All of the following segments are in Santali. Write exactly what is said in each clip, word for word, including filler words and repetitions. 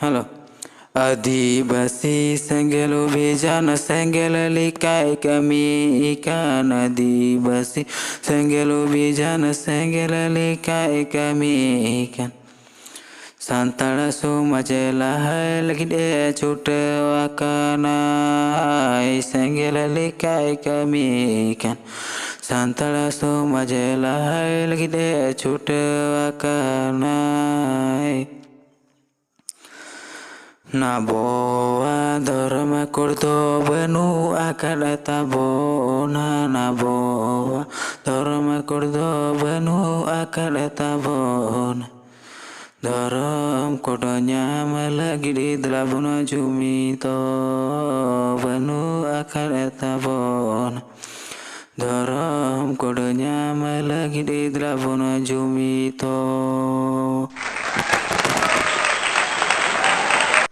ᱦᱮᱞᱳ᱾ ᱟᱹᱫᱤᱵᱟᱹᱥᱤ ᱥᱮᱸᱜᱮᱞ ᱚᱵᱷᱤᱡᱟᱱ ᱥᱮᱸᱜᱮᱞ ᱞᱮᱠᱟᱭ ᱠᱟᱹᱢᱤ ᱠᱟᱱ᱾ ᱟᱹᱫᱤᱵᱟᱹᱥᱤ ᱥᱮᱸᱜᱮᱞ ᱚᱵᱷᱤᱡᱟᱱ ᱥᱮᱸᱜᱮᱞ ᱞᱮᱠᱟᱭ ᱠᱟᱹᱢᱤ ᱠᱟᱱ᱾ ᱥᱟᱱᱛᱟᱲ ᱥᱚᱢᱟᱡᱽ ᱞᱟᱦᱟᱭ ᱞᱟᱹᱜᱤᱫ ᱮ ᱪᱷᱩᱴᱟᱹᱣ ᱟᱠᱟᱱᱟᱭ᱾ ᱥᱮᱸᱜᱮᱞ ᱞᱮᱠᱟᱭ ᱠᱟᱹᱢᱤ ᱠᱟᱱ᱾ ᱥᱟᱱᱛᱟᱲ ᱥᱚᱢᱟᱡᱽ ᱞᱟᱦᱟᱭ ᱞᱟᱹᱜᱤᱫ ᱮ ᱪᱷᱩᱴᱟᱹᱣ ᱟᱠᱟᱱᱟᱭ᱾ ᱟᱵᱚᱣᱟᱜ ᱫᱷᱚᱨᱚᱢ ᱠᱳᱰ ᱫᱚ ᱵᱟᱹᱱᱩᱜ ᱟᱠᱟᱫ ᱛᱟᱵᱚᱱᱟ᱾ ᱟᱵᱚᱣᱟᱜ ᱫᱷᱚᱨᱚᱢ ᱠᱳᱰ ᱫᱚ ᱵᱟᱹᱱᱩᱜ ᱟᱠᱟᱫ ᱛᱟᱵᱚᱱᱟ᱾ ᱫᱷᱚᱨᱚᱢ ᱠᱳᱰ ᱧᱟᱢ ᱞᱟᱹᱜᱤᱫ ᱫᱮᱞᱟ ᱵᱚᱱ ᱡᱩᱢᱤᱫᱚᱜ᱾ ᱵᱟᱹᱱᱩᱜ ᱟᱠᱟᱫ ᱛᱟᱵᱚᱱᱟ᱾ ᱫᱷᱚᱨᱚᱢ ᱠᱳᱰ ᱧᱟᱢ ᱞᱟᱹᱜᱤᱫ ᱫᱮᱞᱟ ᱵᱚᱱ ᱡᱩᱢᱤᱫᱚᱜ᱾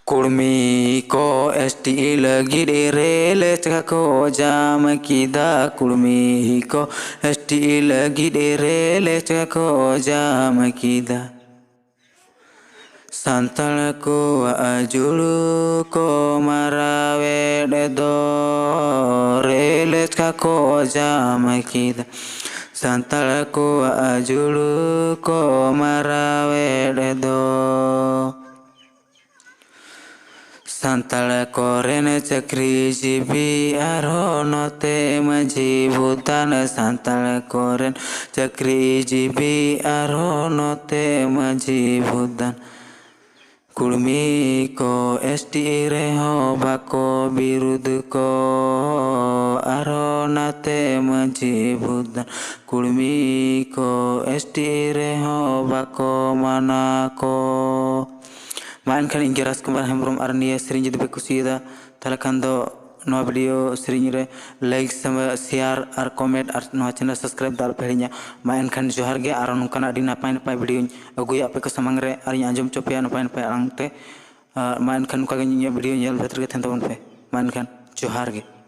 ᱠᱩᱲᱢᱤ ᱠᱚ ᱮᱥ ᱴᱤ ᱞᱟᱹᱜᱤᱫ ᱨᱮᱞ ᱪᱟᱠᱟ ᱠᱚ ᱡᱟᱢ ᱠᱮᱫᱟ᱾ ᱠᱩᱲᱢᱤ ᱠᱚ ᱮᱥ ᱴᱤ ᱞᱟᱹᱜᱤᱫ ᱨᱮᱞ ᱪᱟᱠᱟ ᱠᱚ ᱡᱟᱢ ᱠᱮᱫᱟ᱾ ᱥᱟᱱᱛᱟᱲ ᱠᱚᱣᱟᱜ ᱡᱩᱲᱩ ᱠᱚ ᱢᱟᱨᱟᱣᱮᱫ ᱫᱚ ᱨᱮᱞ ᱪᱟᱠᱟ ᱠᱚ ᱡᱟᱢ ᱠᱮᱫᱟ᱾ ᱥᱟᱱᱛᱟᱲ ᱠᱚᱣᱟᱜ ᱡᱩᱲᱩ ᱠᱚ ᱢᱟᱨᱟᱣᱮᱫ ᱫᱚ᱾ ᱥᱟᱱᱛᱟᱲ ᱠᱚᱨᱮᱱ ᱪᱟᱹᱠᱨᱤ ᱡᱤᱵᱤ ᱟᱨᱦᱚᱸ ᱱᱚᱛᱮ ᱢᱟᱹᱡᱷᱤ ᱵᱩᱫᱟᱱ᱾ ᱥᱟᱱᱛᱟᱲ ᱠᱚᱨᱮᱱ ᱪᱟᱹᱠᱨᱤ ᱡᱤᱵᱤ ᱟᱨᱦᱚᱸ ᱱᱚᱛᱮ ᱢᱟᱹᱡᱷᱤ ᱵᱩᱫᱟᱱ᱾ ᱠᱩᱲᱢᱤ ᱠᱚ ᱮᱥ ᱴᱤ ᱨᱮᱦᱚᱸ ᱵᱟᱠᱚ ᱵᱤᱨᱩᱫᱷ ᱠᱚ᱾ ᱟᱨᱦᱚᱸ ᱱᱟᱛᱮ ᱢᱟᱹᱡᱷᱤ ᱵᱩᱫᱟᱱ᱾ ᱠᱩᱲᱢᱤ ᱠᱚ ᱮᱥ ᱴᱤ ᱨᱮᱦᱚᱸ ᱵᱟᱠᱚ ᱢᱟᱱᱟ ᱠᱚ᱾ ᱢᱟ ᱮᱱᱠᱷᱟᱱ ᱤᱧ ᱜᱮ ᱨᱟᱡᱽᱠᱩᱢᱟᱨ ᱦᱮᱢᱵᱨᱚᱢ, ᱟᱨ ᱱᱤᱭᱟᱹ ᱥᱮᱨᱮᱧ ᱡᱩᱫᱤ ᱯᱮ ᱠᱩᱥᱤᱭᱟᱫᱟ, ᱛᱟᱦᱚᱞᱮ ᱠᱷᱟᱱ ᱫᱚ ᱱᱚᱣᱟ video ᱥᱮᱨᱮᱧ ᱨᱮ like, share ᱟᱨ comment ᱟᱨ ᱱᱚᱣᱟ channel subscribe ᱫᱚ ᱟᱞᱚᱯᱮ ᱦᱤᱲᱤᱧᱟ᱾ ᱢᱟ ᱮᱱᱠᱷᱟᱱ ᱡᱚᱦᱟᱨ ᱜᱮ, ᱟᱨ ᱱᱚᱝᱠᱟᱱᱟᱜ ᱟᱹᱰᱤ ᱱᱟᱯᱟᱭ ᱱᱟᱯᱟᱭ videoᱧ ᱟᱹᱜᱩᱭᱟ ᱟᱯᱮ ᱠᱚ ᱥᱟᱢᱟᱝ ᱨᱮ, ᱟᱨᱤᱧ ᱟᱸᱡᱚᱢ ᱦᱚᱪᱚ ᱯᱮᱭᱟ ᱱᱟᱯᱟᱭ ᱱᱟᱯᱟᱭ ᱟᱲᱟᱝ ᱛᱮ᱾ ᱟᱨ ᱢᱟ ᱮᱱᱠᱷᱟᱱ ᱱᱚᱝᱠᱟ ᱜᱮ ᱤᱧᱟᱹᱜ video ᱧᱮᱞ ᱵᱷᱮᱛ ᱨᱮᱜᱮ ᱛᱟᱦᱮᱱ ᱛᱟᱵᱚᱱ ᱯᱮ᱾ ᱢᱟ ᱮᱱᱠᱷᱟᱱ ᱡᱚᱦᱟᱨ ᱜᱮ᱾